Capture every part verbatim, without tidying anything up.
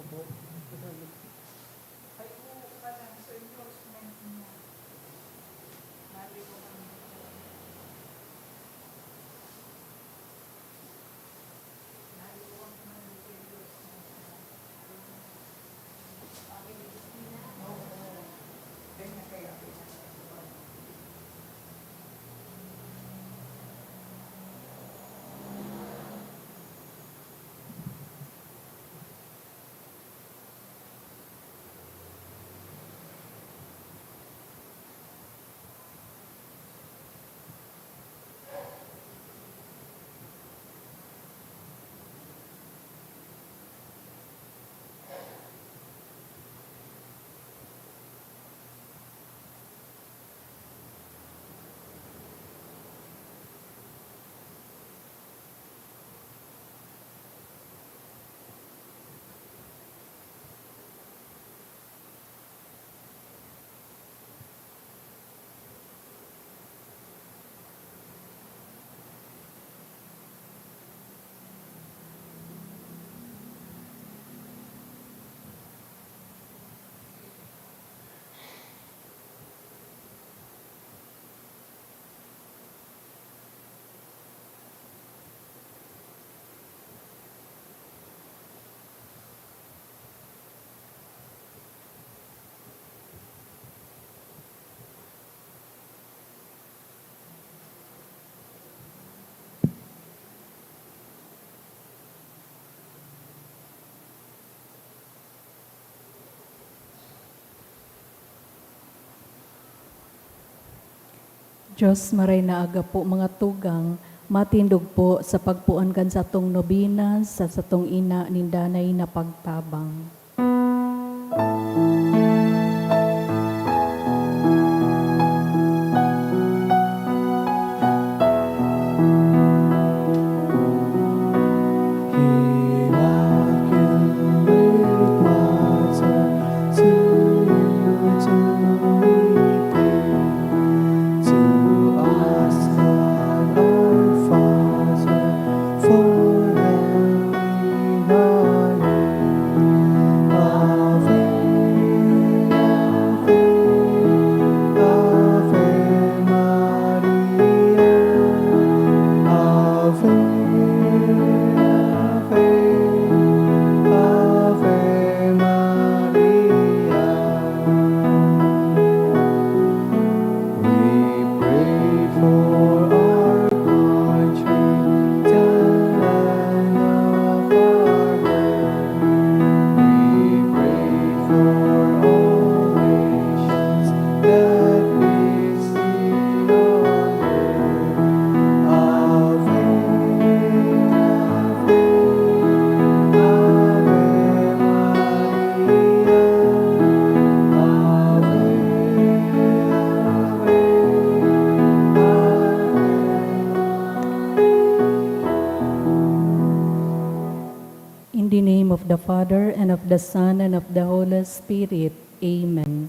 Opo. Ay, oo pala, sa endorsement niya. Naliwan ko. Naliwan ko na yung sa endorsement niya. Oo. Ganyan kaya. Diyos, maray na aga po, mga tugang, matindog po sa pagpuon kan satong nobena sa satong ina nin danay na pagtabang. In the name of the Father, and of the Son, and of the Holy Spirit. Amen.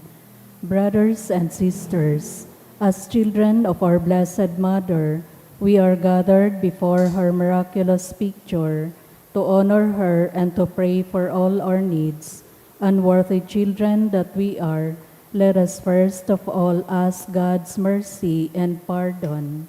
Brothers and sisters, as children of our Blessed Mother, we are gathered before her miraculous picture to honor her and to pray for all our needs. Unworthy children that we are, let us first of all ask God's mercy and pardon.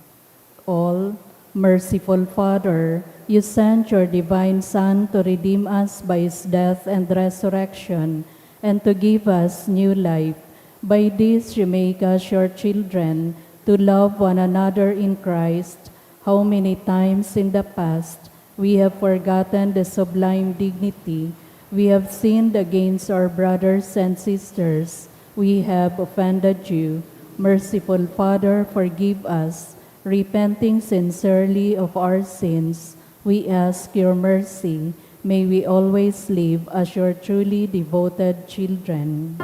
All-merciful Father, you sent your divine Son to redeem us by his death and resurrection, and to give us new life. By this you make us your children, to love one another in Christ. How many times in the past we have forgotten the sublime dignity. We have sinned against our brothers and sisters. We have offended you. Merciful Father, forgive us. Repenting sincerely of our sins, we ask your mercy. May we always live as your truly devoted children.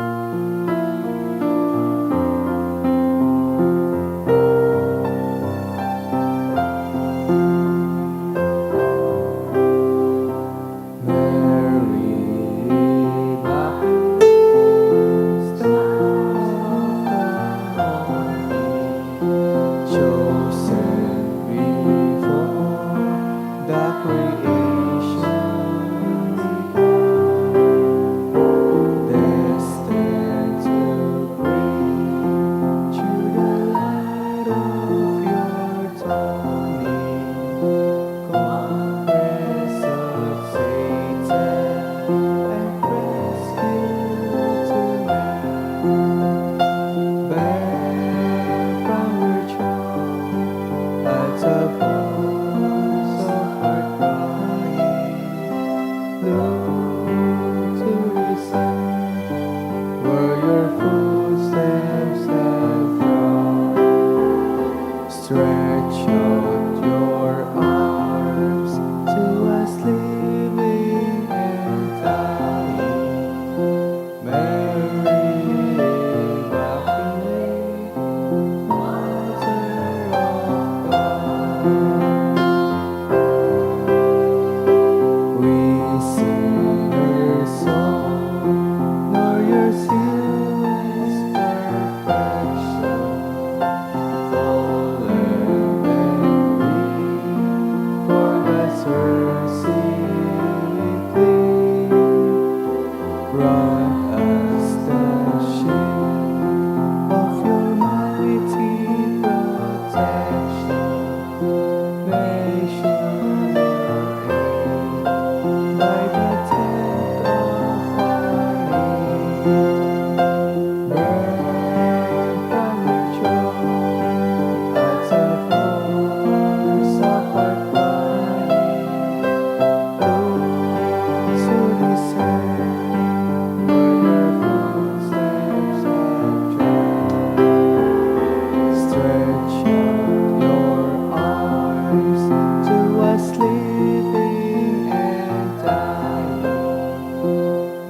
Stretch out your arms to us living and dying.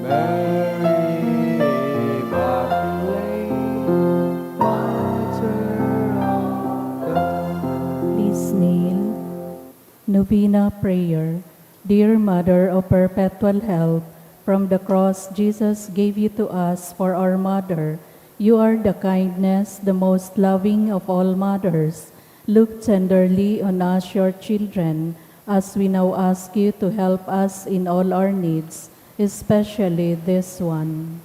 Mary Immaculate, Mother of God. Please kneel. Novena Prayer. Dear Mother of Perpetual Help, from the cross Jesus gave you to us for our mother. You are the kindness, the most loving of all mothers. Look tenderly on us, your children, as we now ask you to help us in all our needs, especially this one.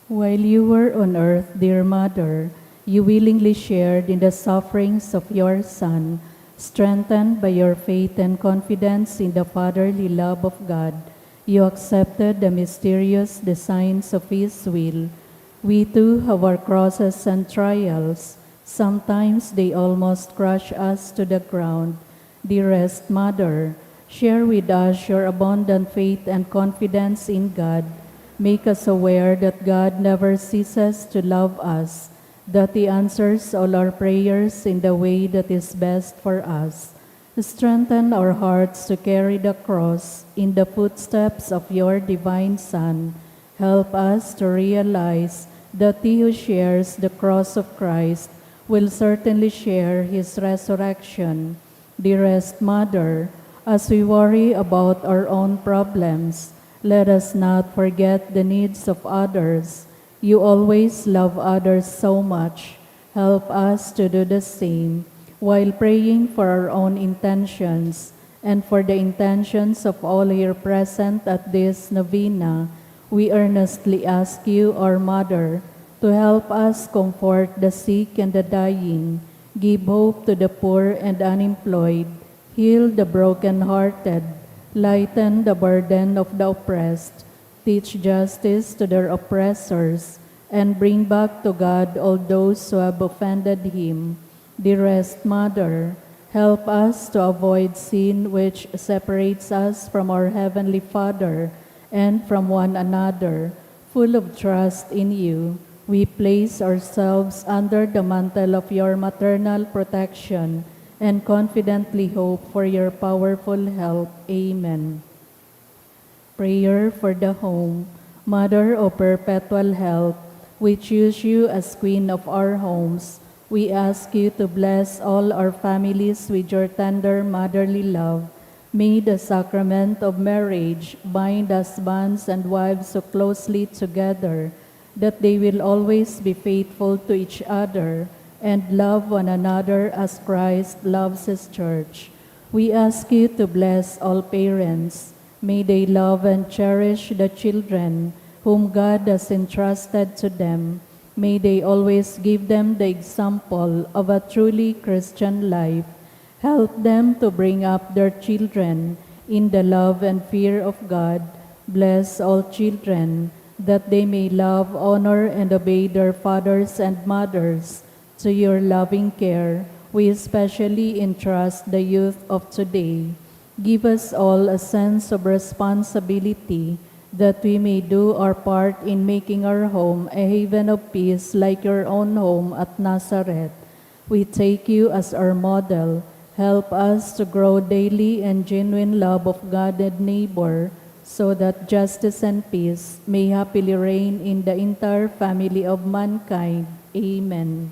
While you were on earth, dear Mother, you willingly shared in the sufferings of your Son. Strengthened by your faith and confidence in the fatherly love of God, you accepted the mysterious designs of His will. We too have our crosses and trials. Sometimes they almost crush us to the ground. Dearest Mother, share with us your abundant faith and confidence in God. Make us aware that God never ceases to love us, that He answers all our prayers in the way that is best for us. Strengthen our hearts to carry the cross in the footsteps of your divine Son. Help us to realize that he who shares the cross of Christ will certainly share his resurrection. Dearest Mother, as we worry about our own problems, let us not forget the needs of others. You always love others so much. Help us to do the same while praying for our own intentions and for the intentions of all here present at this novena. We earnestly ask you, our Mother, to help us comfort the sick and the dying, give hope to the poor and unemployed, heal the broken-hearted, lighten the burden of the oppressed, teach justice to their oppressors, and bring back to God all those who have offended Him. Dearest Mother, help us to avoid sin which separates us from our Heavenly Father and from one another. Full of trust in you, we place ourselves under the mantle of your maternal protection and confidently hope for your powerful help. Amen. Prayer for the home. Mother of perpetual help, we choose you as Queen of our homes. We ask you to bless all our families with your tender motherly love. May the sacrament of marriage bind husbands and wives so closely together that they will always be faithful to each other and love one another as Christ loves his church. We ask you to bless all parents. May they love and cherish the children whom God has entrusted to them. May they always give them the example of a truly Christian life. Help them to bring up their children in the love and fear of God. Bless all children, that they may love, honor, and obey their fathers and mothers. To your loving care, we especially entrust the youth of today. Give us all a sense of responsibility that we may do our part in making our home a haven of peace like your own home at Nazareth. We take you as our model. Help us to grow daily in genuine love of God and neighbor, so that justice and peace may happily reign in the entire family of mankind. Amen.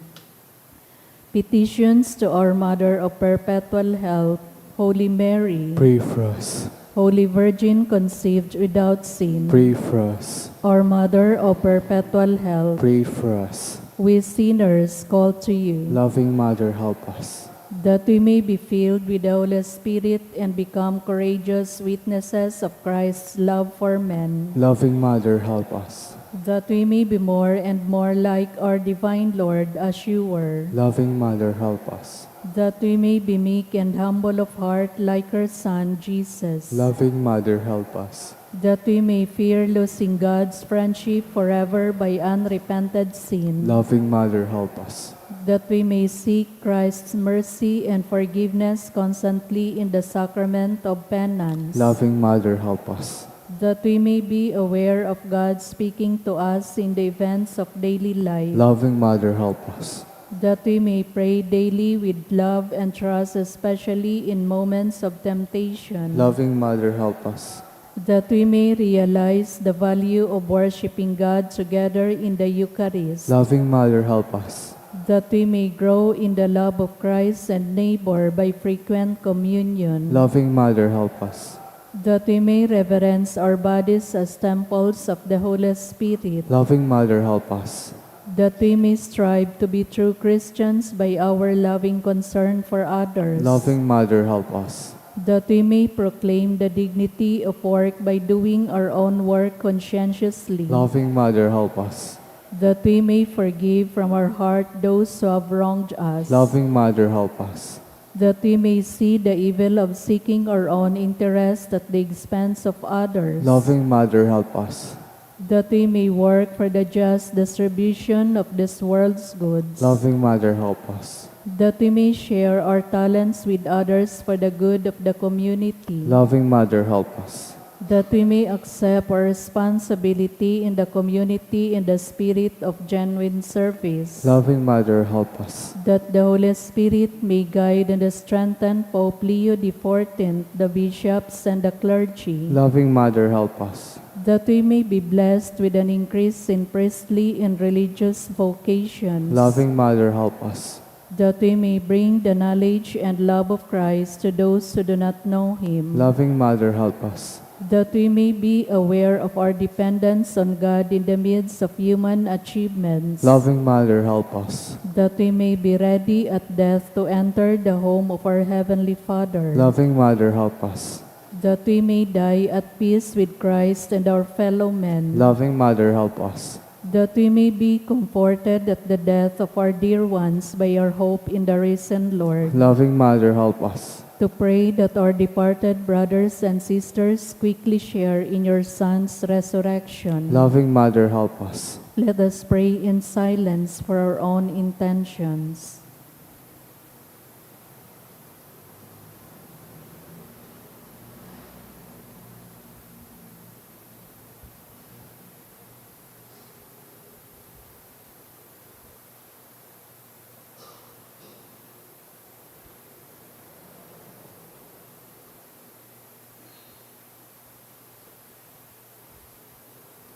Petitions to our Mother of Perpetual Help, Holy Mary. Pray for us. Holy Virgin conceived without sin. Pray for us. Our Mother of Perpetual Help. Pray for us. We sinners call to you. Loving Mother, help us. That we may be filled with the Holy Spirit and become courageous witnesses of Christ's love for men. Loving Mother, help us. That we may be more and more like our divine Lord as you were. Loving Mother, help us. That we may be meek and humble of heart like your Son, Jesus. Loving Mother, help us. That we may fear losing God's friendship forever by unrepented sin. Loving Mother, help us. That we may seek Christ's mercy and forgiveness constantly in the sacrament of penance. Loving Mother, help us. That we may be aware of God speaking to us in the events of daily life. Loving Mother, help us. That we may pray daily with love and trust, especially in moments of temptation. Loving Mother, help us. That we may realize the value of worshiping God together in the Eucharist. Loving Mother, help us. That we may grow in the love of Christ and neighbor by frequent communion. Loving Mother, help us. That we may reverence our bodies as temples of the Holy Spirit. Loving Mother, help us. That we may strive to be true Christians by our loving concern for others. Loving Mother, help us. That we may proclaim the dignity of work by doing our own work conscientiously. Loving Mother, help us. That we may forgive from our heart those who have wronged us. Loving Mother, help us. That we may see the evil of seeking our own interest at the expense of others. Loving Mother, help us. That we may work for the just distribution of this world's goods. Loving Mother, help us. That we may share our talents with others for the good of the community. Loving Mother, help us. That we may accept our responsibility in the community in the spirit of genuine service. Loving Mother, help us. That the Holy Spirit may guide and strengthen Pope Leo the fourteenth, the bishops, and the clergy. Loving Mother, help us. That we may be blessed with an increase in priestly and religious vocations. Loving Mother, help us. That we may bring the knowledge and love of Christ to those who do not know Him. Loving Mother, help us. That we may be aware of our dependence on God in the midst of human achievements. Loving Mother, help us. That we may be ready at death to enter the home of our Heavenly Father. Loving Mother, help us. That we may die at peace with Christ and our fellow men. Loving Mother, help us. That we may be comforted at the death of our dear ones by our hope in the risen Lord. Loving Mother, help us. To pray that our departed brothers and sisters quickly share in your Son's resurrection. Loving Mother, help us. Let us pray in silence for our own intentions.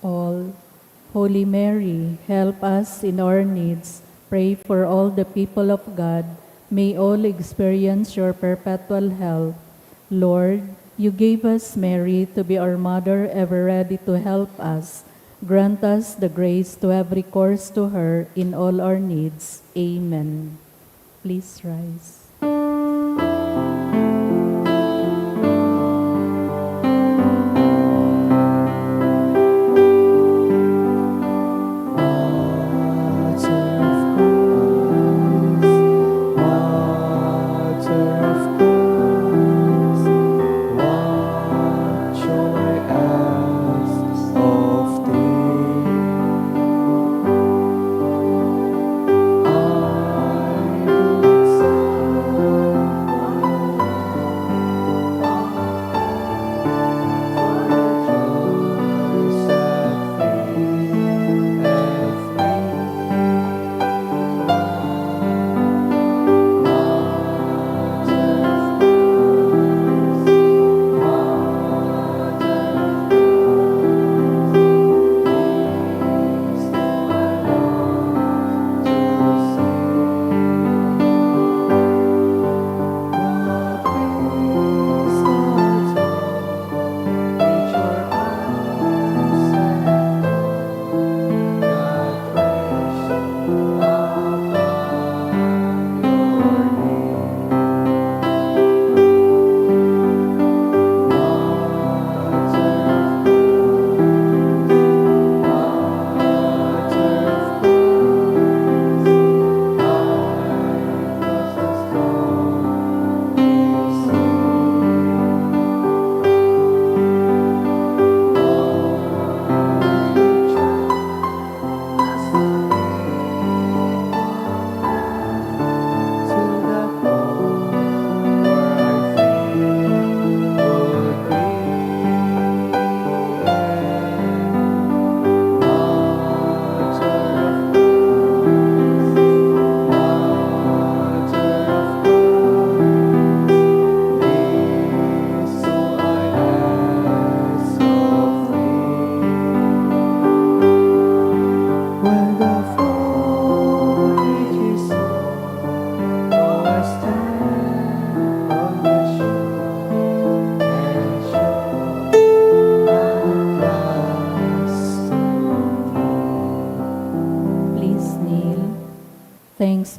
All. Holy Mary, help us in our needs. Pray for all the people of God. May all experience your perpetual help. Lord, you gave us Mary to be our mother, ever ready to help us. Grant us the grace to have recourse to her in all our needs. Amen. Please rise.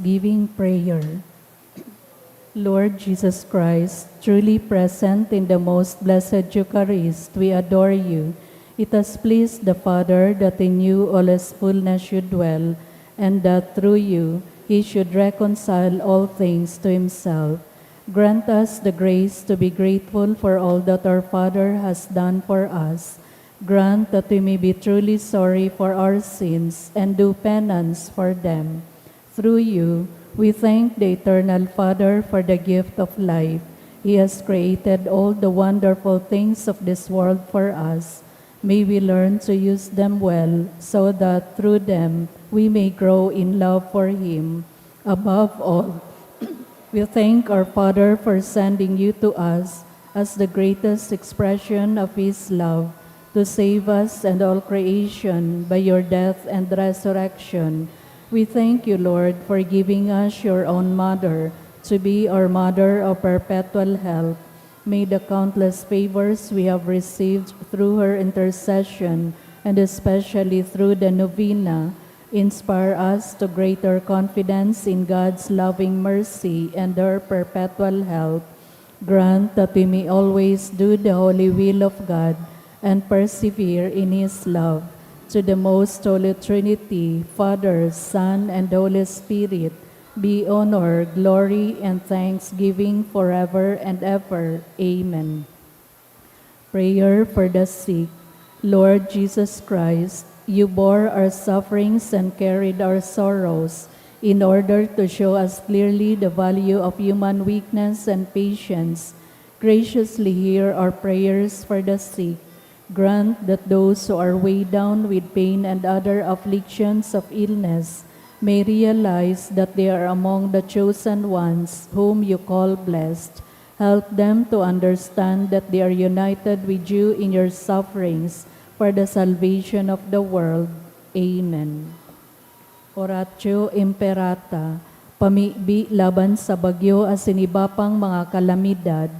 Thanksgiving prayer. Lord Jesus Christ, truly present in the most blessed Eucharist, we adore you. It has pleased the Father that in you all his fullness should dwell, and that through you he should reconcile all things to himself. Grant us the grace to be grateful for all that our Father has done for us. Grant that we may be truly sorry for our sins and do penance for them. Through you, we thank the Eternal Father for the gift of life. He has created all the wonderful things of this world for us. May we learn to use them well so that through them we may grow in love for Him. Above all, we thank our Father for sending you to us as the greatest expression of His love to save us and all creation by your death and resurrection. We thank you, Lord, for giving us your own mother to be our mother of perpetual help. May the countless favors we have received through her intercession, and especially through the novena, inspire us to greater confidence in God's loving mercy and her perpetual help. Grant that we may always do the holy will of God and persevere in His love. To the most holy Trinity, Father, Son, and Holy Spirit, be honor, glory, and thanksgiving forever and ever. Amen. Prayer for the sick. Lord Jesus Christ, you bore our sufferings and carried our sorrows in order to show us clearly the value of human weakness and patience. Graciously hear our prayers for the sick. Grant that those who are weighed down with pain and other afflictions of illness may realize that they are among the chosen ones whom you call blessed. Help them to understand that they are united with you in your sufferings for the salvation of the world. Amen. Oratio Imperata, pamibi laban sa bagyo asin iba pang mga kalamidad.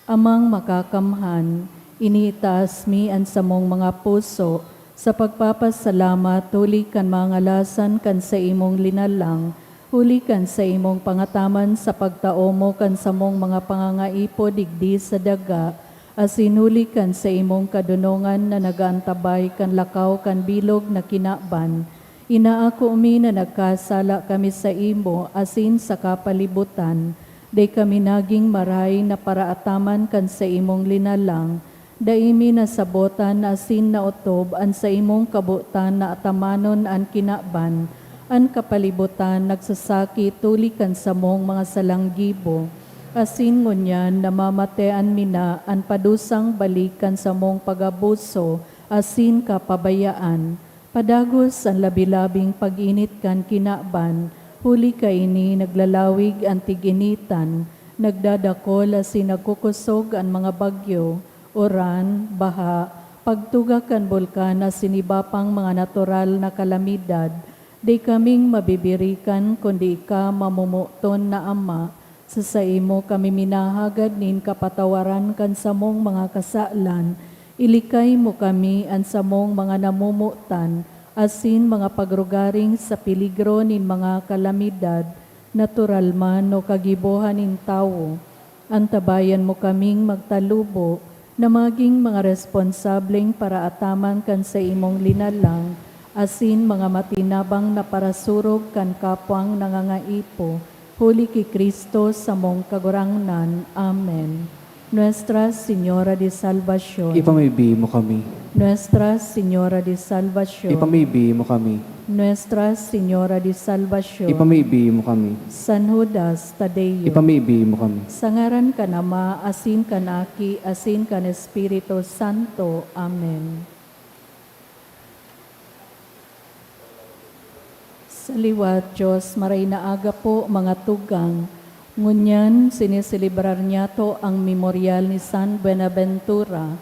Amang Makakamhan, iniitaas mi an samong mga puso sa pagpapasalamat huli kan mga ngalasan kan saimong linalang, huli kan saimong pangataman sa pagtao mo kan samong mga pangangaipo digdi sa daga, asin huli kan saimong kadonongan na nag-aantabay kan lakaw kan bilog na kinaban. Inaako mi na nagkasala kami saimo asin sa kapalibutan. Dai kami nagin marahay na paraataman kan saimong linalang. Dai mi nasabotan asin naotob an saimong kabotan na atamanon an kinaban. An kapalibutan nagsasakit huli kan samong mga salang gibo. Asin ngunyan namamatean mi na an padusang balik kan samong pag-abuso asin kapabayaan. Padagos an labi-labing pag-init kan kinaban, huli kaini naglalawig an tig-initan, nagdadakol asin nagkukosog an mga bagyo, uran, baha, pagtuga kan bulkan asin iba pang mga natural na kalamidad. Dai kaming mabibirikan kundi ika, mamomoton na Ama. Sa saimo kami minahagad nin kapatawaran kan samong mga kasalan. Ilikay mo kami, an samong mga namomotan, asin mga pagrugaring sa peligro nin mga kalamidad, natural man o kagibohan nin tawo. Antabayan mo kaming magtalubo na magin mga responsableng paraataman kan saimong linalang, asin mga matinabang na parasurog kan kapwang nangangaipo, huli ki Cristo samong Kagurangnan. Amen. Nuestra Señora de Salvacion. Ipamibi mo kami. Nuestra Señora de Salvacion. Ipamibi mo kami. Nuestra Señora de Salvacion. Ipamibi mo kami. San Judas Tadeo. Ipamibi mo kami. Sa ngaran kan Ama, asin kan Aki, asin kan Espiritu Santo. Amen. Sa liwat, Diyos, maray na aga po, mga tugang. Ngunyan, siniselebrar niyato ang memoryal ni San Buenaventura,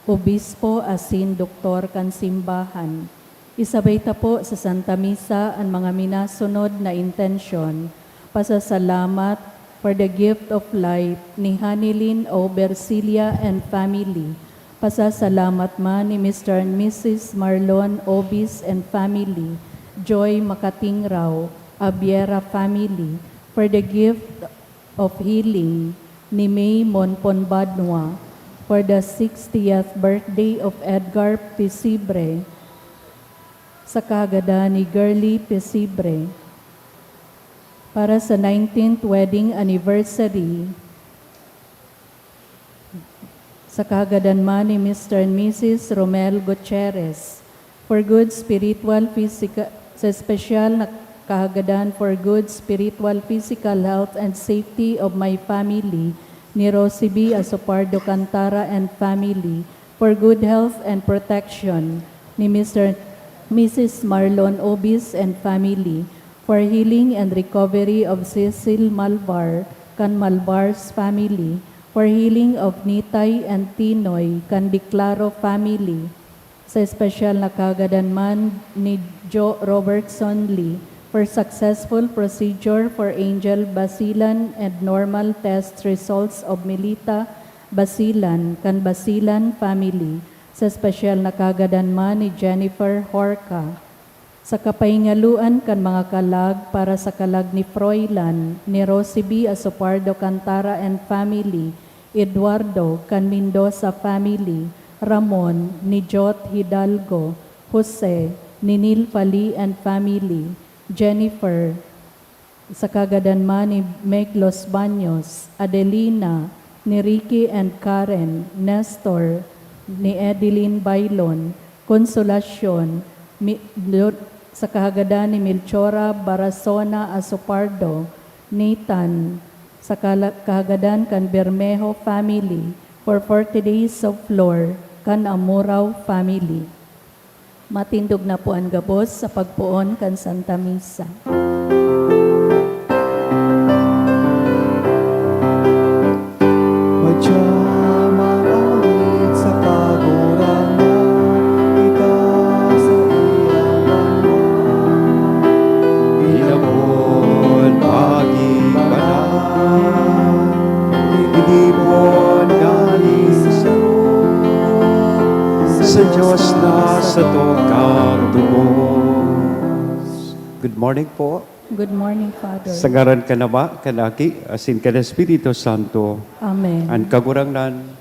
obispo asin doktor kan simbahan. Isabay ta po sa Santa Misa an mga minasunod na intensyon: pasasalamat for the gift of life ni Hanilin O. Bercilia and family, pasasalamat man ni Mister and Missus Marlon Obis and family, Joy Makatingraw, Abiera family, for the gift of healing ni May Monpon Badnua, for the sixtieth birthday of Edgar Pisibre, sa kahagadan ni Girly Pisibre, para sa nineteenth wedding anniversary, sa kahagadan man ni Mister and Missus Romel Gutierrez, for good spiritual, physical, sa espesyal na kahagadan, for good spiritual, physical health and safety of my family, ni Rosie B. Asopardo Cantara and family, for good health and protection ni Mister, Missus Marlon Obis and family, for healing and recovery of Cecil Malvar kan Malvar's family, for healing of Nitay and Tinoy kan Declaro family, sa espesyal na kahagadan man ni Jo Robertson Lee, for successful procedure for Angel Basilan and normal test results of Melita Basilan kan Basilan family, sa espesyal na kahagadan man ni Jennifer Horca. Sa kapahingaloan kan mga kalag para sa kalag ni Froilan, ni Rosie B. Asopardo Cantara and family, Eduardo kan Mendoza family, Ramon ni Jot Hidalgo, Jose ni Nil Fali and family, Jennifer, sa kahagadan man ni Meg Los Baños, Adelina ni Ricky and Karen, Nestor ni Edeline Bailon, Consolacion, mi-, lo-, sa kahagadan ni Melchora Barazona Asopardo, Nathan, sa kala-, kahagadan kan Bermejo family, for forty days of Flor kan Amurao family. Matindog na po an gabos sa pagpoon kan Santa Misa. Madya maawit sa Kagurangnan, kita sa iyang banwa. Inapod maging banal, inipon na sa Diyos na sa tokang tubos. Good morning po. Good morning, Father. Sa ngaran kan Ama, kan Aki, asin kan Espiritu Santo. Amen. An Kagurangnan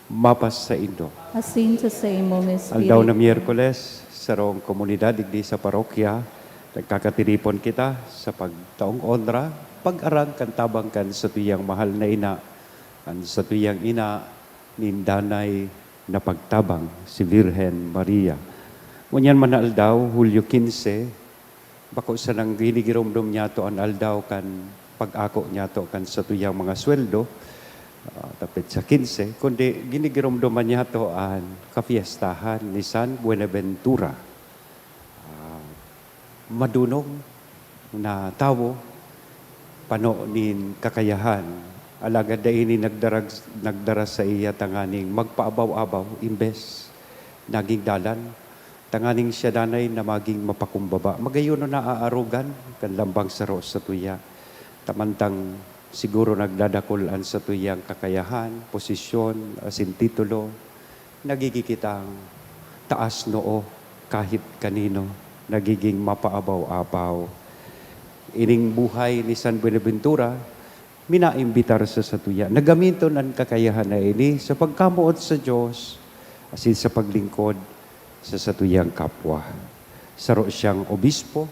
mapasaindo. Asin sa saimong espiritu. Aldaw na Miyerkules, sarong komunidad digdi sa parokya, nagkakatiripon kita sa pagtaong onra, pag-arang kan tabang kan satuyang mahal na ina, an satuyang ina nin danay na pagtabang, si Virgen Maria. Ngunyan man na aldaw, Hulyo quince, bako sanang ginigiromdom niyato an aldaw kan pag-ako niyato kan satuyang mga sweldo, ah, dapit sa quince, kundi ginigiromdoman niyato an kapiestahan ni San Buenaventura. Ah, madonong na tawo, pano nin kakayahan, alagad dai ini nagdarag-, nagdara saiya tanganing magpaabaw-abaw, imbes naging dalan tanganing siya danay na maging mapakumbaba. Magayon na naaarogan kan lambang saro sa tuya. Ta mantang siguro nagdadakul an satuyang kakayahan, posisyon, asin titulo, nagigin kitang taas noo kahit kanino, nagiging mapaabaw-abaw. Ining buhay ni San Buenaventura, minaimbitar sa satuya na gamiton an kakayahan na ini sa pagkamoot sa Dios asin sa paglingkod sa satuyang kapwa. Saro siyang obispo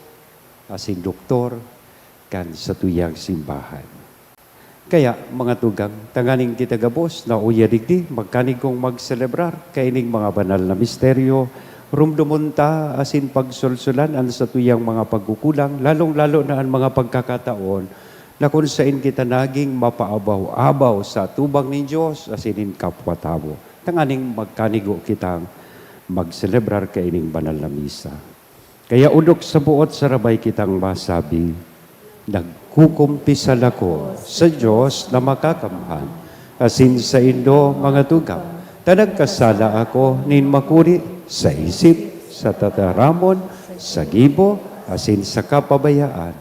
asin doktor kan satuyang simbahan. Kaya, mga tugang, tanganing kita gabos na uya digdi, magkanigong magselebrar kaining mga banal na misteryo, rumdomon ta asin pagsulsulan an satuyang mga pagkukulang, lalong-lalo na an mga pagkakataon na kun saen kita naging mapaabaw-abaw sa atubang nin Dios asin nin kapwa-tawo, tanganing magkanigo kitang magselebrar kaining banal na misa. Kaya, odok sa buot sarabay kitang masabi, nagkukumpisal ako sa Dios na makakamhan, asin saindo, mga tugang, ta nagkasala ako nin makuri sa isip, sa tataramon, sa gibo, asin sa kapabayaan.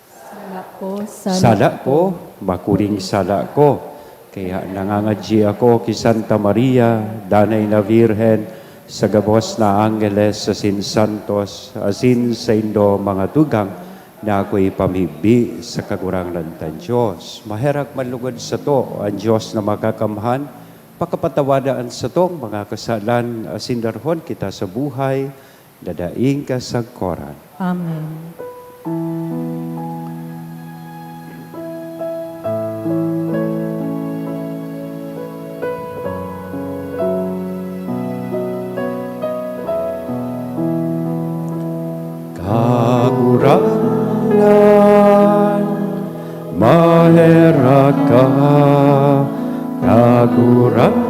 Sala ko, sala Sala ko, ko. Makuring sala ko. Kaya nangangadyi ako ki Santa Maria, Danay na Birhen, sa gabos na angheles asin santos, asin saindo, mga tugang, Ako'y pamibi sa Kagurangnan tang Dios. Maherak man lugod sato an Dios na Makakamhan, pakapatawada an satong mga kasalan, asin darhon kita sa buhay na daing kasagkoran. Amen. Kagurangnan, maherak ka. Kagurangnan,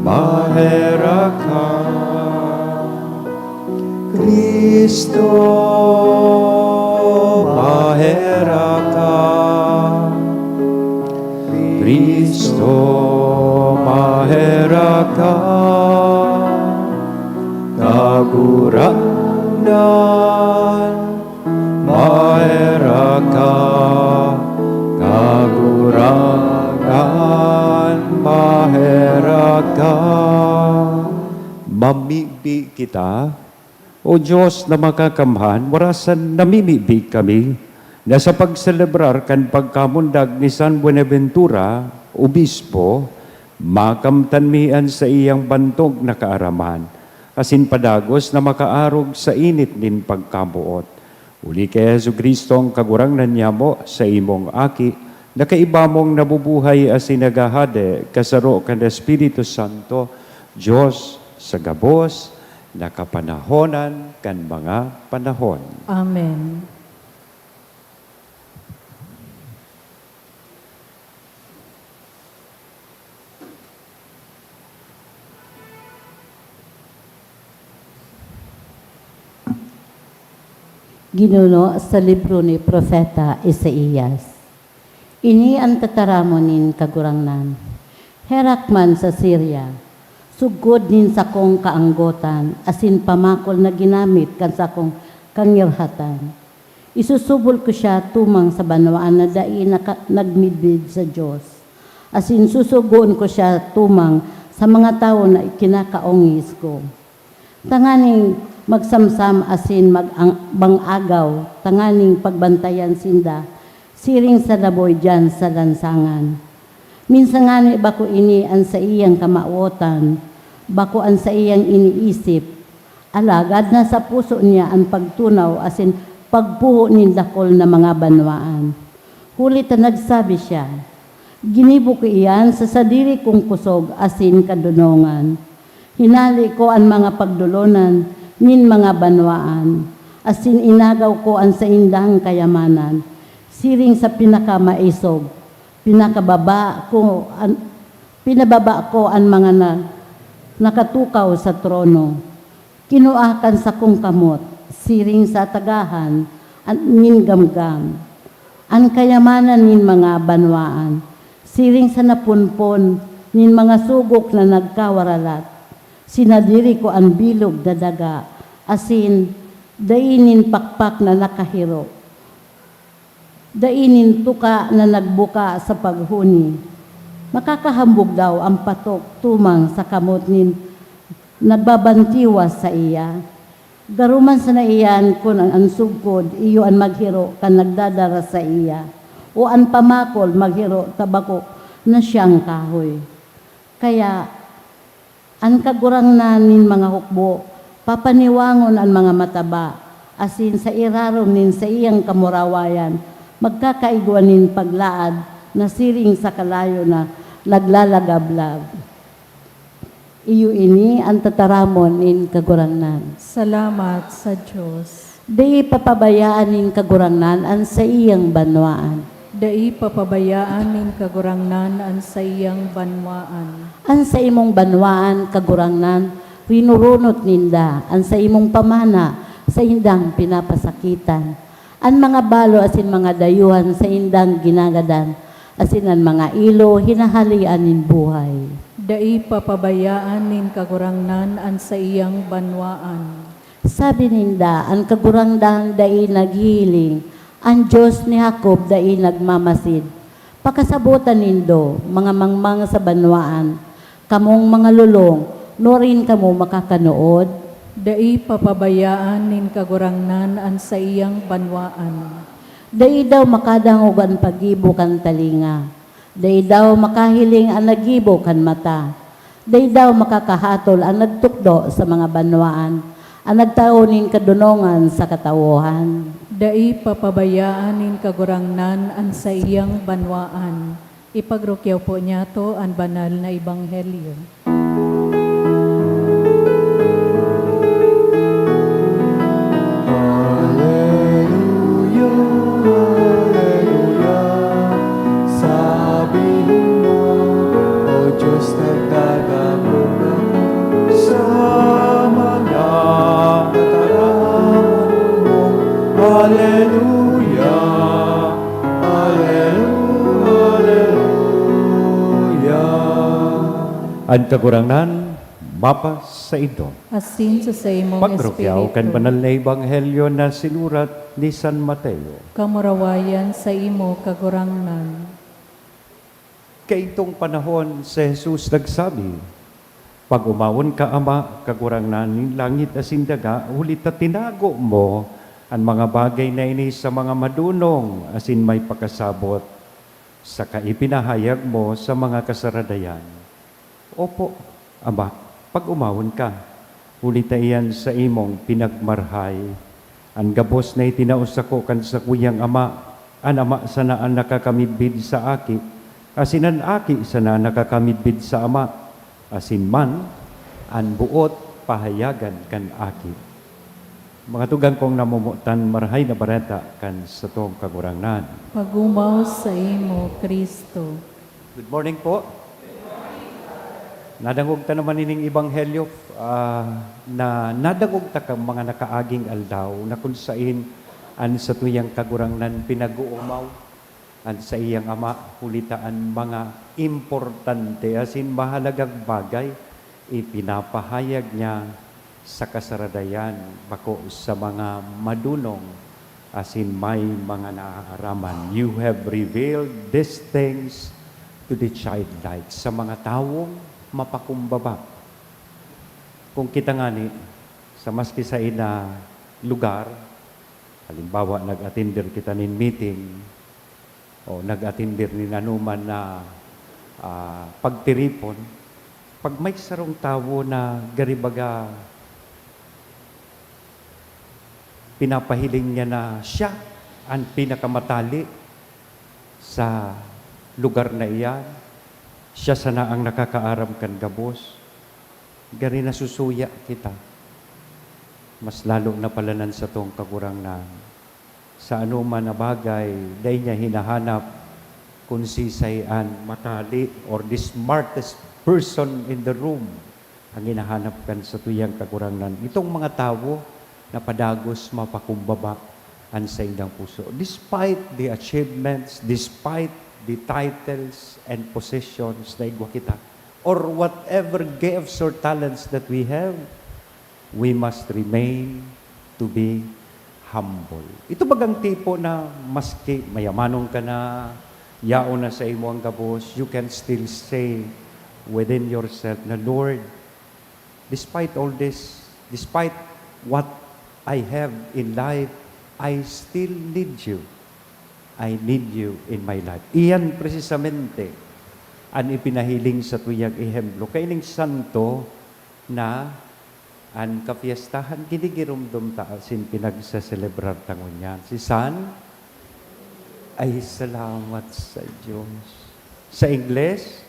maherak ka. Cristo, maherak ka. Cristo, maherak ka. Kagurangnan, maherak ka. Kagurangnan, maherak ka. Mamibi kita. O Dios na Makakamhan, warasan namimibi kami na sa pagselebrar kan pagkamundag ni San Buenaventura, Obispo, makamtan mi an saiyang bantog na kaaraman, asin padagos na makaarog sa init nin pagkamoot. Huli ki Jesu-Cristong Kagurangnan nyamo, saimong Aki, na kaiba mong nabubuhay asin naghahade kasaro kan Espiritu Santo, Dios sa gabos na kapanahonan kan mga panahon. Amen. Ginuno sa libro ni Propeta Isaias. Ini an tataramon nin Kagurangnan, "Herak man sa Siria, sugkod nin sakong kaanggotan asin pamakol na ginamit kan sakong kangirhatan. Isusubol ko siya tumang sa banwaan na dai naka-, nagmidbid sa Dios, asin susugoon ko siya tumang sa mga tawo na ikinakaongis ko, tanganing magsamsam asin mag-ang-, bang-agaw, tanganing pagbantayan sinda, siring sa naboy diyan sa lansangan. Minsan ngani bako ini an saiyang kamawotan, bako an saiyang iniisip, alagad nasa puso niya an pagtunaw asin pagpuho nin dakul na mga banwaan. Huli ta nagsabi siya, 'Ginibo ko iyan sa sadiri kong kusog asin kadonongan. Hinale ko an mga pagdolonan nin mga banwaan, asin inagaw ko an saindang kayamanan, siring sa pinakamaisog. Pinakababa ko an, pinababa ko an mga na, nakatukaw sa trono. Kinua kan sakong kamot, siring sa tagahan an, nin gamgam, an kayamanan nin mga banwaan, siring sa napunpon nin mga sugok na nagkawaralat. Sinadiri ko an bilog na daga, asin dai nin pakpak na nakahiro, dai nin tuka na nagbuka sa paghuni. Makakahambog daw an patok tumang sa kamot nin nagbabantiwas saiya? Garo man sana iyan kun an, an sugkod iyo an maghiro kan nagdadara saiya, o an pamakol maghiro ta bako na siyang kahoy. Kaya, an Kagurangnan nin mga hukbo papaniwangon an mga mataba, asin sa irarom nin saiyang kamurawayan magkakaigwa nin paglaad na siring sa kalayo na naglalagablab. Iyo ini an tataramon nin Kagurangnan. Salamat sa Dios. Dai papabayaan nin Kagurangnan an saiyang banwaan. Dai papabayaan nin Kagurangnan an saiyang banwaan. An saimong banwaan, Kagurangnan, rinurunot ninda, an saimong pamana, saindang pinapasakitan. An mga balo asin mga dayuhan saindang ginagadan, asin an mga ilo hinahalean nin buhay. Dai papabayaan nin Kagurangnan an saiyang banwaan. Sabi ninda, "An Kagurangnan dai naghihiling, an Dios ni Jacob dai nagmamasid." Pakasabotan nindo, mga mangmang sa banwaan, kamong mga lolong, nuarin kamo makakanood? Dai papabayaan nin Kagurangnan an saiyang banwaan. Dai daw makadangog an paggibo kan talinga. Dai daw makahiling an naggibo kan mata. Dai daw makakahatol an nagtukdo sa mga banwaan, an nagtao nin kadonongan sa katawohan. Dai papabayaan nin Kagurangnan an saiyang banwaan. Ipagrukyaw po niyato an banal na ebanghelyo. Aleluya, aleluya, sabihin mo, O Diyos, nagdadangog ako sa mga kataraman mo. Aleluya, aleluya, aleluya. An Kagurangnan mapasaindo. Asin sa saimong Pagrukyaw kan espiritu. Banal na Ebanghelyo na sinurat ni San Mateo. Kamurawayan sa imo, Kagurangnan. Kaitong panahon, si Jesus nagsabi, "Pag-omawon ka, Ama, Kagurangnan nin langit asin daga, huli ta tinago mo an mga bagay na ini sa mga madonong asin may pakasabot, saka ipinahayag mo sa mga kasaradayan." Opo, Ama, pag-omawon ka, huli ta iyan saimong pinagmarhay. An gabos na itinao sako kan sakuyang Ama, an Ama sana an nakakamidbid sa Aki, asin an Aki sana an nakakamidbid sa Ama, asin man an boot pahayagan kan Aki. Mga tugang kong namomotan, Marahay na Bareta kan satong Kagurangnan. Pag-omaw sa imo, Cristo. Good morning po. Nadangog ta naman ining ebanghelyo, ah, na nadangog ta kan mga nakaaging aldaw na kun sain an satuyang Kagurangnan pinag-oomaw an saiyang Ama, huli ta an mga importante asin mahalagang bagay ipinapahayag niya sa kasaradayan, bako sa mga madonong asin may mga naaaraman. You have revealed these things to the childlike, sa mga tawong mapakumbaba. Kung kita ngani, sa maski saen na lugar, halimbawa, nag-atender kita nin meeting, o nag-atender nin anoman na, ah, pagtiripon, pag may sarong tawo na gari baga pinapahiling niya na siya an pinakamatali sa lugar na iyan, siya sana ang nakakaaram kan gabos, gari nasusuya kita. Mas lalo na pala nan satong Kagurangnan. Sa anoman na bagay, dai niya hinahanap kun sisay an matali or the smartest person in the room. Ang hinahanap kan satuyang Kagurangnan, itong mga tawo na padagos mapakumbaba an saindang puso. Despite the achievements, despite the titles and positions na igwa kita, or whatever gifts or talents that we have, we must remain to be humble. Ito bagang tipo na maski mayamanon ka na, yaon na sa imo ang gabos, you can still say within yourself na, "Lord, despite all this, despite what I have in life, I still need you. I need you in my life." Iyan presisamente an ipinahiling satuyang ehemplo kaining santo na an kapiestahan, ginigiromdom ta asin pinagseselebrar ta ngunyan. Si San? Ay, salamat sa Diyos. Sa Ingles?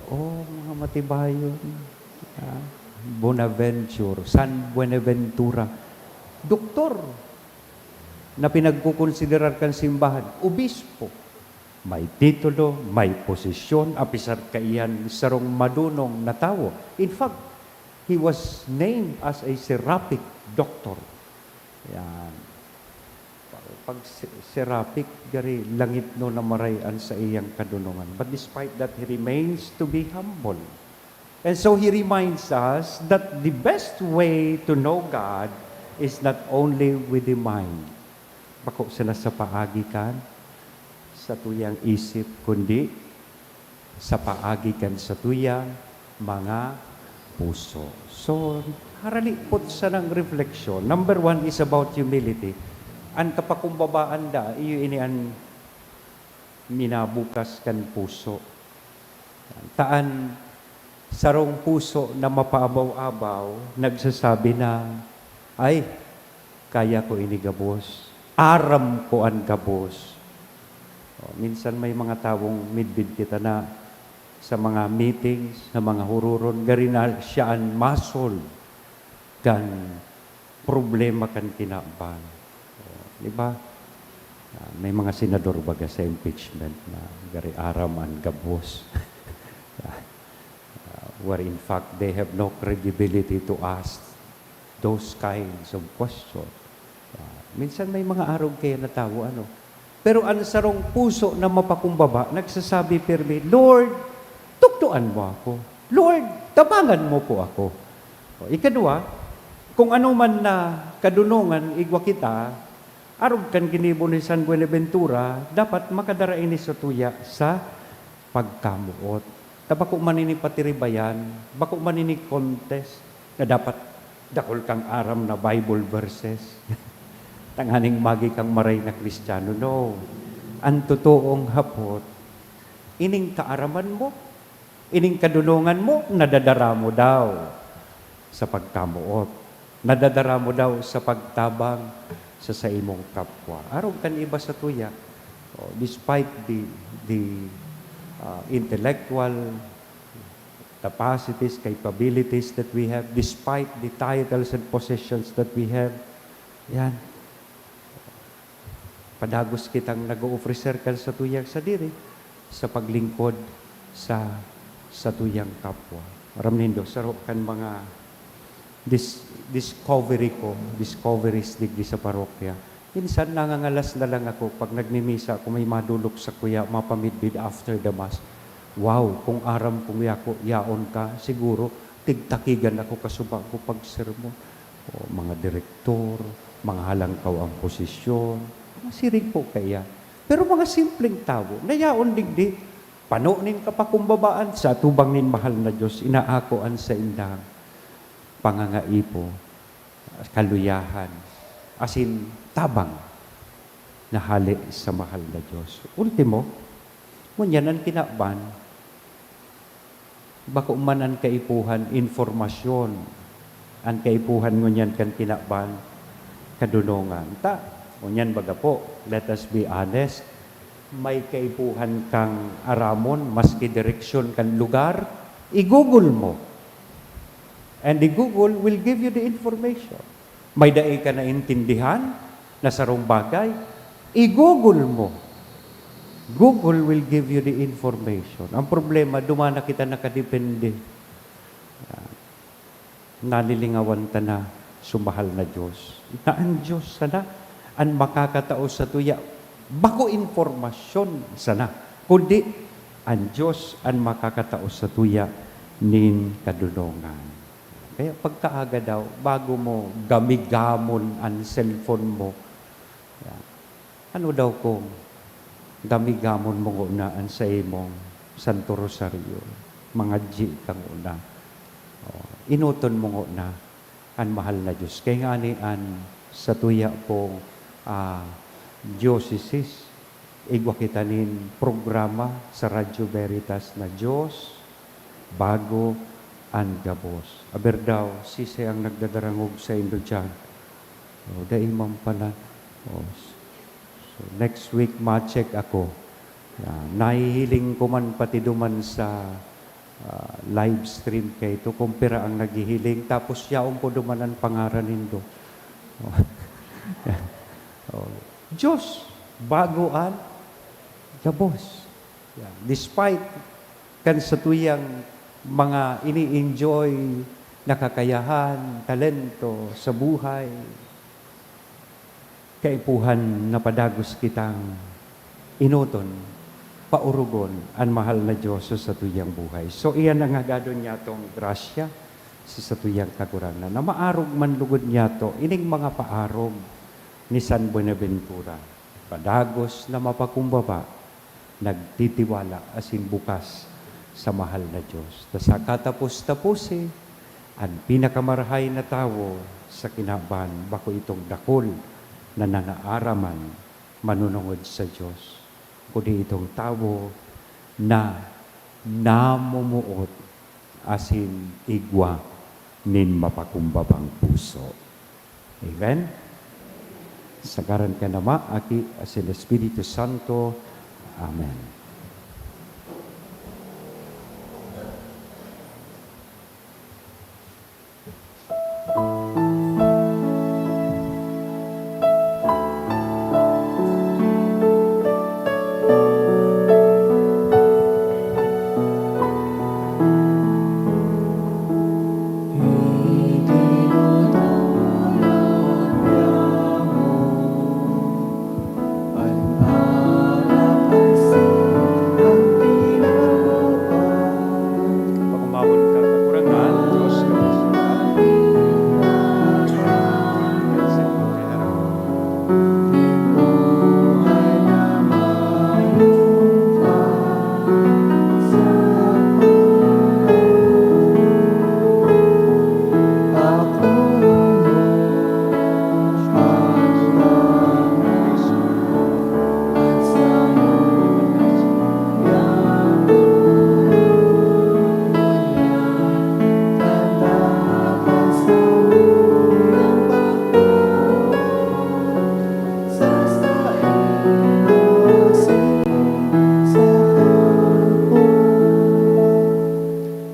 Oh, mga matibayon. Ah, Bonaventure, San Buenaventura. Doktor na pinagkukonsiderar kan simbahan, obispo. May titulo, may posisyon, apisar kaiyan sarong madonong na tawo. In fact, he was named as a seraphic doctor. Yan. Pag se-, seraphic, gari langitnon na maray an saiyang kadonongan. But despite that, he remains to be humble. And so he reminds us that the best way to know God is not only with the mind. Bako sana sa paagi kan satuyang isip, kundi sa paagi kan satuyang mga puso. So, Haralipot sanang refleksyon. Number one is about humility. An kapakumbabaan da, iyo ini an minabukas kan puso. Ta an sarong puso na mapaabaw-abaw nagsasabi na, "Ay, kaya ko ini gabos. Aram ko an gabos." O, minsan may mga tawong midbid kita na sa mga meetings, sa mga huroron, gari na siya an ma-solve kan problema kan kinaban. O, di ba? Ah, may mga senador baga sa impeachment na gari aram an gabos. Ah, where in fact, they have no credibility to ask those kinds of question. Ah, minsan may mga arog kaya na tawo, ano? Pero an sarong puso na mapakumbaba, nagsasabi pirmi, "Lord, tukdoan mo ako. Lord, tabangan mo po ako." O, ikadua, kung ano man na kadunongan igwa kita, arog kan ginibo ni San Buenaventura, dapat makadara ini sa tuya sa pagkamoot. Ta bako man ini patiribayan, bako man ini contest na dapat dakul kang aram na Bible verses. Tanganing magi kang maray na Kristiyano. No. An totoong hapot, ining kaaraman mo, ining kadunongan mo, nadadara mo daw sa pagkamoot. Nadadara mo daw sa pagtabang sa saimong kapwa. Arog kan iba sa tuya, oh, despite the, the, ah, intellectual capacities, capabilities that we have, despite the titles and positions that we have, yan. Padagos kitang nag-o-ofrecer kan satuyang sadiri sa paglingkod sa satuyang kapwa. Aram nindo, saro kan mga dis-, discovery ko, discoveries digdi sa parokya. Minsan, nangangalas na lang ako pag nagmimisa ako, may madolok sakuya, mapamidbid after the mass. Wow, kung aram kong yako, yaon ka, siguro, tigtakigan ako kasuba ko pagsermon. O, mga direktor, mga halangkaw ang posisyon, mga siring po kaiyan. Pero mga simpleng tawo, na yaon digdi, pano nin kapakumbabaan sa atubang nin mahal na Dios, inaako an saindang pangangaipo, kaluyahan, asin tabang na hale sa mahal na Dios. Ultimo, ngunyan an kinaban, bako man an kaipuhan, impormasyon, an kaipuhan ngunyan kan kinaban, kadunongan. Ta, ngunyan baga po, let us be honest, may kaipuhan kang aramon, maski direksyon kan lugar, i-Google mo. And the Google will give you the information. May dai ka naintindihan na sarong bagay, i-Google mo. Google will give you the information. Ang problema, duman na kita nakadepende. Ah, nalilingawan ta na sa mahal na Dios. Na an Dios sana an makakatao sa tuya, bako impormasyon sana, kundi an Dios an makakatao sa tuya nin kadunongan. Kaya pagkaaga daw, bago mo gamigamon an cellphone mo, yan. Ano daw kung gamigamon mo ngona an saimong Santo Rosario, mangadyi ka ngona. O, enoton mo ngona an mahal na Dios. Kaya ngani an satuya pong, ah, diocese, igwa kita nin programa sa Radyo Veritas na Diyos, bago an gabos. Aber daw, sisay ang nagdadarangog saindo diyan? O, dai man pala. O, s-, so, next week, ma-check ako. Ah, nahihiling ko man pati duman sa, ah, live stream kaito kung pira ang naghihiling, tapos yaon po duman an pangaran nindo. O. O. Diyos, bago an gabos. Yan. Despite kan satuyang mga ini-enjoy na kakayahan, talento sa buhay, kaipuhan na padagos kitang enoton, paorogon an mahal na Diyos sa satuyang buhay. So, iyan ang hagadon niyatong grasya sa satuyang Kagurangnan, na maarog man lugod niyato ining mga paarog ni San Buenaventura, padagos na mapakumbaba, nagtitiwala asin bukas sa mahal na Diyos. Ta sa katapos-taposi, An pinakamarahay na tawo sa kinaban, bako itong dakul na nanaaram man manunungod sa Dios, kundi itong tawo na namumuot asin igwa nin mapakumbabang puso. Amen? Sa ngaran kan Ama, Aki, asin Espiritu Santo. Amen. Pag-umawon ka, Kagurangnan, Dios ka.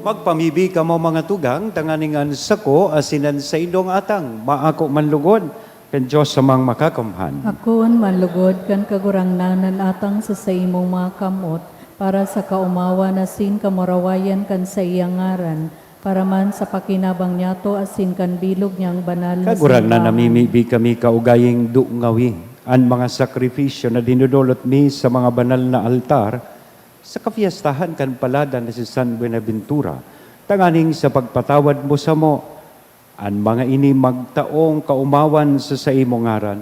Magpamibi kamo, mga tugang, tanganing an sako asin an saindong atang maako man lugod kan Dios Amang Makakamhan. Akoon man lugod kan Kagurangnan an atang sa saimong mga kamot, para sa kaomawan asin kamurawayan kan saiyang ngaran, para man sa pakinabang niyato asin kan bilog niyang banal na Kagurangnan, simbahan. Namimibi kami kaugaying dungawi an mga sakrifisyo na dinodolot mi sa mga banal na altar, sa kapiestahan kan paladan na si San Buenaventura, tanganing sa pagpatawad mo samo, an mga ini magtaong kaomawan sa saimong ngaran,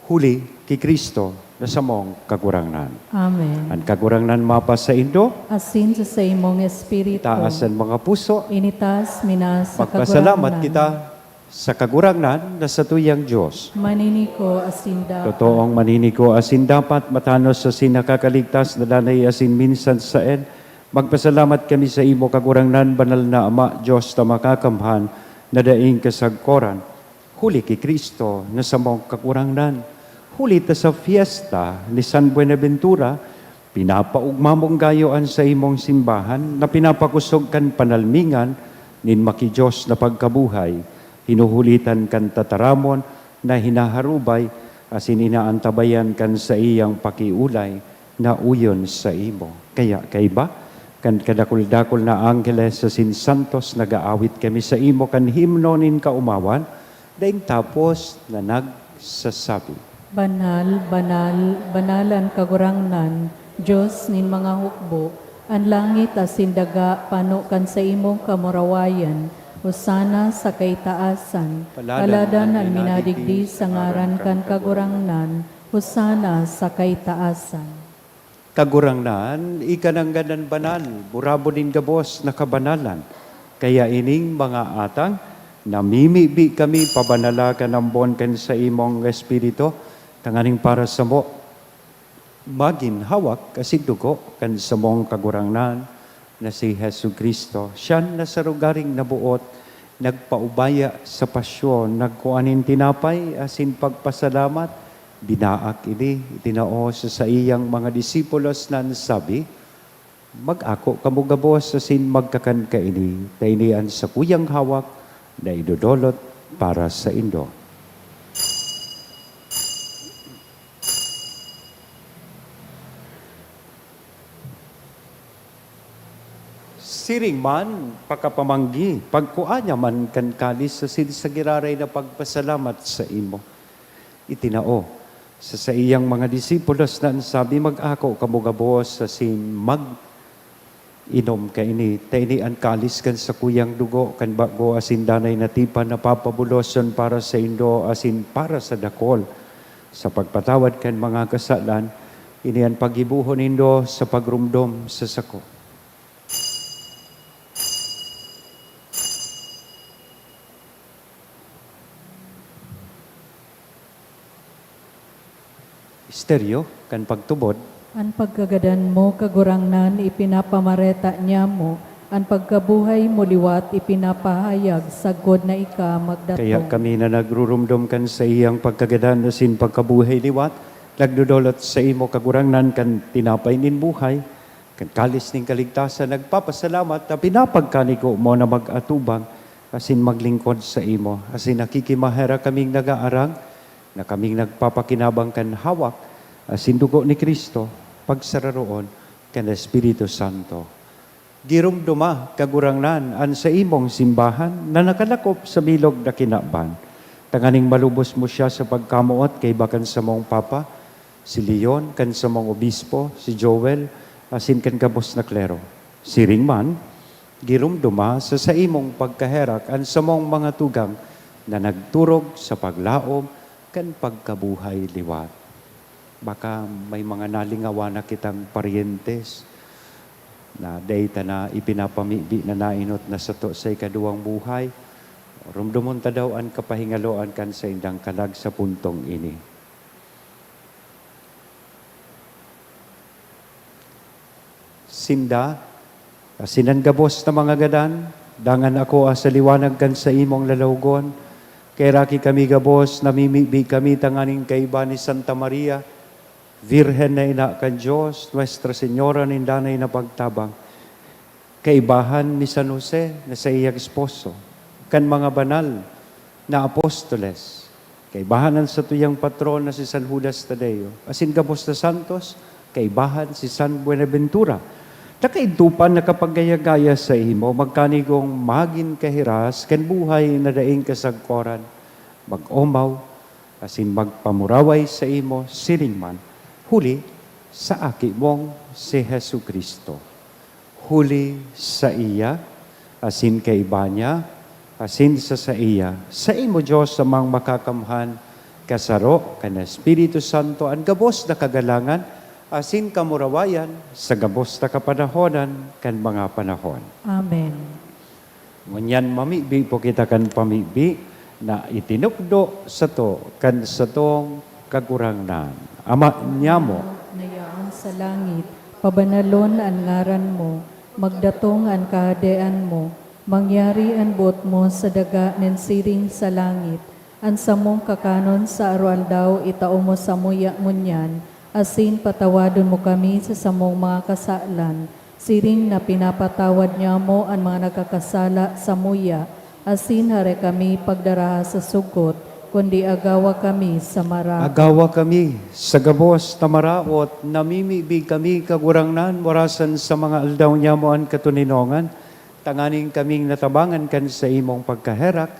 huli ki Cristo na samong Kagurangnan. Amen. An Kagurangnan mapasaindo. Asin sa saimong espiritu. Itaas an mga puso. Initaas mi na sa Magpasalamat Kagurangnan. Kita sa Kagurangnan na satuyang Dios. Maniniko asin dapat. Totoong maniniko asin dapat, matanos asin nakakaligtas na danay asin minsan saen. Magpasalamat kami sa imo, Kagurangnan, Banal na Ama, Dios na Makakamhan, na daing kasagkoran, huli ki Cristo na samong Kagurangnan. Huli ta sa fiesta ni San Buenaventura, pinapaogma mong gayo an saimong simbahan na pinapakosog kan panalmingan nin maki-Dios na pagkabuhay, hinuhulitan kan tataramon na hinaharubay asin inaantabayan kan saiyang pakiolay na uyon saimo. Kaya kaiba kan kadakul-dakul na angheles asin santos, nag-aawit kami saimo kan himno nin kaomawan, daing tapos na nagsasabi, "Banal, banal, banal an Kagurangnan, Dios nin mga hukbo. An langit asin daga pano kan saimong kamurawayan. Hosana sa kaitaasan. Paladan an minadigdi sa ngaran kan Kagurangnan. Hosana sa kaitaasan." Kagurangnan, ika nanggad an banal, burabod nin gabos na kabanalan. Kaya ining mga atang, namimibi kami, pabanala kan ambon kan saimong Espiritu, tanganing para samo magin hawak asin dugo kan samong Kagurangnan na si Jesu-Cristo. Siya na sa rogaring naboot, nagpaubaya sa pasyon, nagkua nin tinapay asin pagpasalamat, binaak ini, itinao sa saiyang mga disipulos na nagsabi, "Mag-ako kamo gabos asin magkakan kaini, ta ini an sakuyang hawak na idodolot para saindo." Siring man, pakapamanggi, pagkua niya man kan kalis asin sa giraray na pagpasalamat saimo, itinao sa saiyang mga disipulos na nagsabi, "Mag-ako kamo gabos asin mag-inom kaini, ta ini an kalis kan sakuyang dugo kan bago asin danay na tipan na papabuloson para saindo asin para sa dakul sa pagpatawad kan mga kasalan. Ini an paggibohon nindo sa pagromdom sa sako." Misteryo kan pagtubod. An pagkagadan mo, Kagurangnan, ipinapamareta niamo, an pagkabuhay mo liwat ipinapahayag sagkod na ika magdatong. Kaya kami na nagrurumdom kan saiyang pagkagadan asin pagkabuhay liwat, nagdodolot saimo, Kagurangnan, kan tinapay nin buhay, kan kalis nin kaligtasan, nagpapasalamat ta pinapagkanigo mo na mag-atubang asin maglingkod saimo, asin nakikimaherak kaming nagaarang na kaming nagpapakinabang kan hawak asin dugo ni Cristo, pagsararoon kan Espiritu Santo. Giromdoma, Kagurangnan, an saimong simbahan na nakalakop sa bilog na kinaban, tanganing malubos mo siya sa pagkamoot kaiba kan samong Papa, si Leon, kan samong Obispo, si Joel, asin kan gabos na klero. Siring man, giromdoma sa saimong pagkaherak an samong mga tugang na nagturog sa paglaom kan pagkabuhay liwat. Baka may mga nalingawan na kitang paryentes na dai ta na ipinapamibi na nainot na sato sa ikaduwang buhay. Rumdomon ta daw an kapahingaloan kan saindang kalag sa puntong ini. Sinda, asin an gabos na mga gadan, dangan ako sa liwanag kan saimong lalawogon. Kaheraki kami gabos, namimibi kami tanganing kaiba ni Santa Maria, Virgen na Ina kan Dios, Nuestra Señora nin Danay na Pagtabang, kaibahan ni San Jose na saiyang esposo, kan mga banal na apostoles, kaibahan an satuyang patron na si San Judas Tadeo, asin gabos na santos, kaibahan si San Buenaventura. Nakaidto pa an nakapaggaya-gaya saimo, magkanigong magin kahiras kan buhay na daing kasagkoran, mag-omaw, asin magpamuraway saimo siring man, huli sa Aki mong si Jesu-Cristo. Huli saiya, asin kaiba niya, asin sa saiya, saimo, Dios Amang Makakamhan, kasaro kan Espiritu Santo, an gabos na kagalangan asin kamurawayan sa gabos na kapanahonan kan mga panahon. Amen. Ngunyan mamibi po kita kan pamibi na itinukdo sato kan satong Kagurangnan. Ama niamo, na yaon sa langit, pabanalon an ngaran mo, magdatong an kahadean mo, mangyari an boot mo sa daga nin siring sa langit. An samong kakanon sa aroaldaw itao mo samuya ngunyan, asin patawadon mo kami sa samong mga kasalan, siring na pinapatawad niamo an mga nagkakasala samuya, asin hare kami pagdaraha sa sugot, kundi agawa kami sa maraot. Agawa kami sa gabos na maraot, namimibi kami, Kagurangnan, warasan sa mga aldaw niamo an katoninongan, tanganing kaming natabangan kan saimong pagkaherak,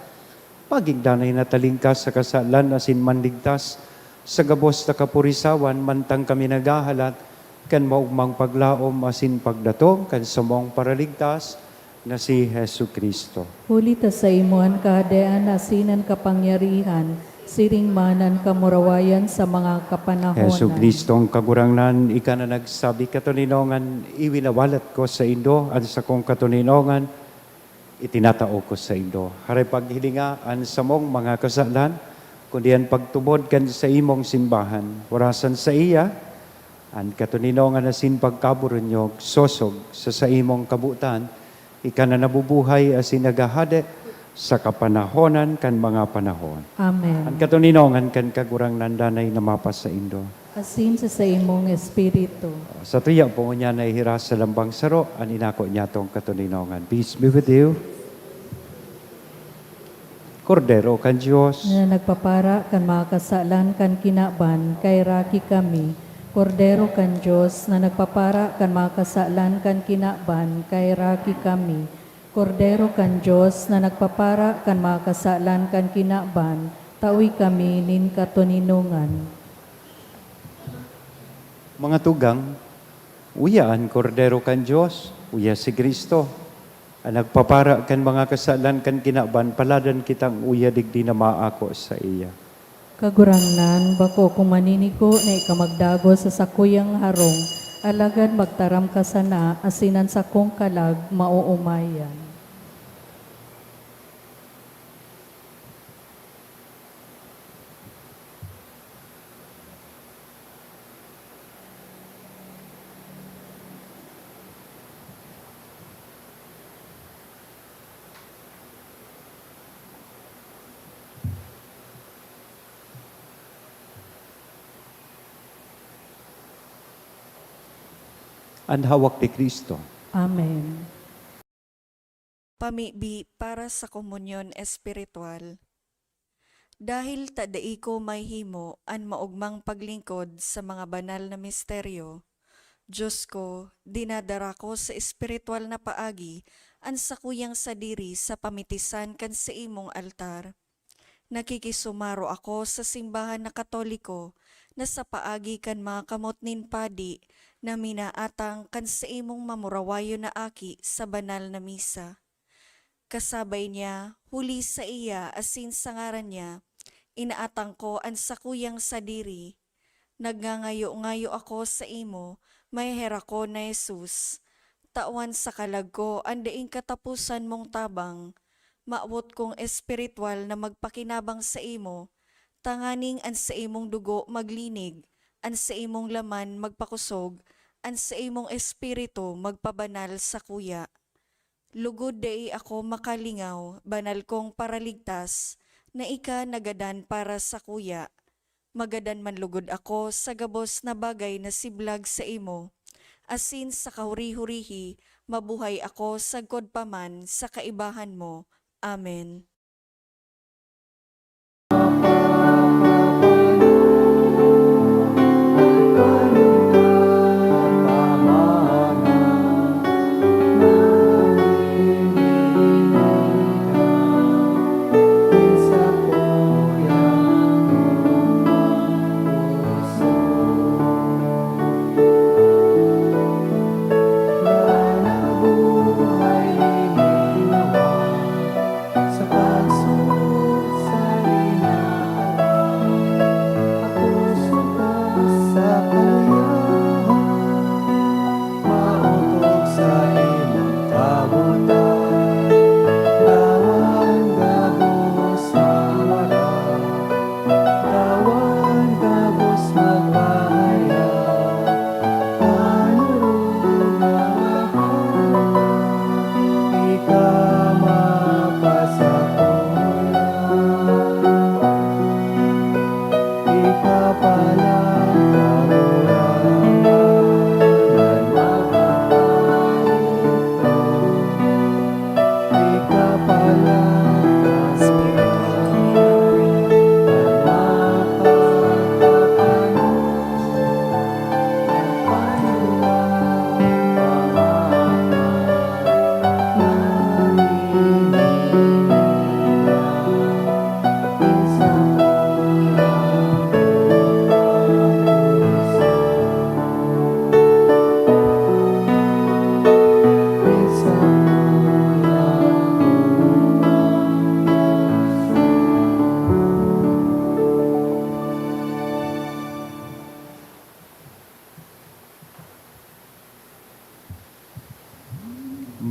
magin danay na talingkas sa kasalan asin manligtas sa gabos na kapurisawan, mantang kami naghahalat kan maogmang paglaom asin pagdatong kan samong Paraligtas na si Jesu-Cristo. Huli ta saimo an kahadean asin an kapangyarihan, siring man an kamurawayan sa mga kapanahonan. Jesu-Cristong Kagurangnan, ika na nagsabi, "Katoninongan iwinawalat ko saindo, an sakong katoninongan itinatao ko saindo." Hare paghilinga an samong mga kasalan, kundi an pagtubod kan saimong simbahan. Orasan saiya, an katoninongan asin pagkaburunyog, sosog sa saimong kabotan, ika na nabubuhay asin naghahade sa kapanahonan kan mga panahon. Amen. An katoninongan kan Kagurangnan danay na mapasaindo. Asin sa saimong espiritu. Satuya po ngunyan na ihiras sa lambang saro an inako niyatong katoninongan. Peace be with you. Kordero kan Dios. Na nagpapara kan mga kasalan kan kinaban, kaheraki kami. Kordero kan Dios, na nagpapara kan mga kasalan kan kinaban, kaheraki kami. Kordero kan Dios, na nagpapara kan mga kasalan kan kinaban, tawi kami nin katoninongan. Mga tugang, uya an Kordero kan Dios, uya si Cristo, an nagpapara kan mga kasalan kan kinaban, paladan kitang uya digdi na maako saiya. Kagurangnan, bako ako maninigo na ika magdagos sa sakuyang harong, alagad magtaram ka sana asin an sakong kalag maoomayan. An hawak ni Cristo. Amen. Pamibi para sa komunyon espiritual. Dahil ta dai ko mahimo an maogmang paglingkod sa mga banal na misteryo, Diyos ko, dinadara ko sa espiritual na paagi an sakuyang sadiri sa pamitisan kan saimong altar. Nakikisumaro ako sa simbahan na Katoliko na sa paagi kan mga kamot nin padi na minaatang kan saimong mamurawayon na aki sa banal na misa. Kasabay niya, huli saiya asin sa ngaran niya, inaatang ko an sakuyang sadiri. Nagngangayo-ngayo ako saimo, maheherakon na Jesus. Tawan sa kalag ko an daing kataposan mong tabang. Mawot kong espiritual na magpakinabang saimo, tanganing an saimong dugo maglinig, an saimong laman magpakosog, an saimong espiritu magpabanal sakuya. Lugod dai ako makalingaw, banal kong Paraligtas, na ika nagadan para sakuya. Magadan man lugod ako sa gabos na bagay na siblag saimo, asin sa kahuri-hurihi mabuhay ako sagkod pa man sa kaibahan mo. Amen.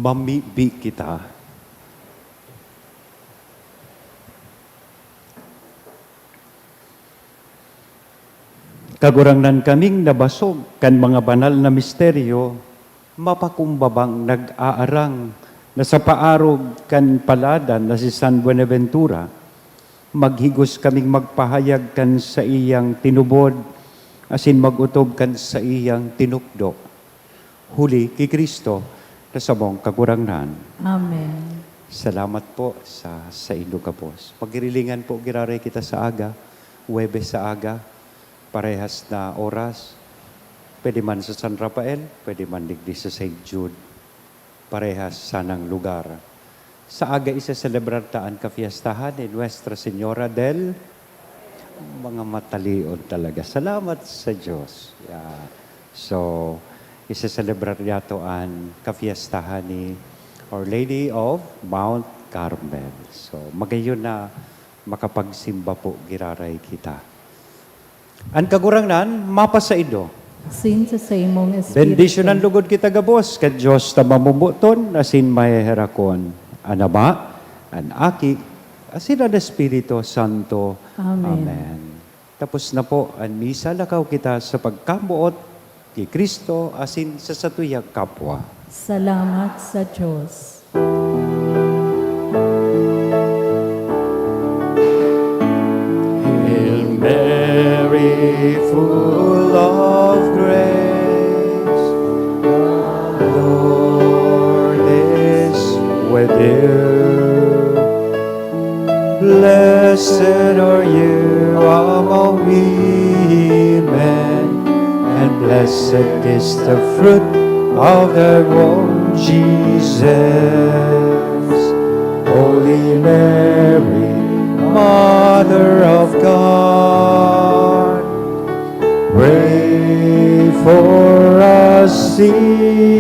Mamibi kita. Kagurangnan, kaming nabasog kan mga banal na misteryo, mapakumbabang nag-aarang na sa paarog kan paladan na si San Buenaventura, maghigos kaming magpahayag kan saiyang tinubod asin mag-otob kan saiyang tinukdo. Huli ki Cristo na samong Kagurangnan. Amen. Salamat po sa saindo gabos. Pagirilingan po, giraray kita sa aga, Huwebes sa aga, parehas na oras. Pwede man sa San Rafael, pwede man digdi sa Saint Jude. Parehas sanang lugar. Sa aga, iseselebrar ta an kafiestahan ni Nuestra Señora del, mga matalion talaga. Salamat sa Diyos. Yeah. So, iseselebrar niyato an kafiestahan ni Our Lady of Mount Carmel. So, magayon na makapagsimba po, giraray kita. An Kagurangnan mapasaindo. Asin sa saimong espiritu. Bendisyonan lugod kita gabos kan Dios na mamomoton asin maheherakon, an Ama, an Aki, asin an Espiritu Santo. Amen. Amen. Tapos na po an misa, lakaw kita sa pagkamoot ki Cristo asin sa satuyang kapwa. Salamat sa Dios. Hail Mary, full of grace, Blessed are you among women, and blessed is the fruit of thy womb, Jesus. Holy Mary, Mother of God, pray for us sinners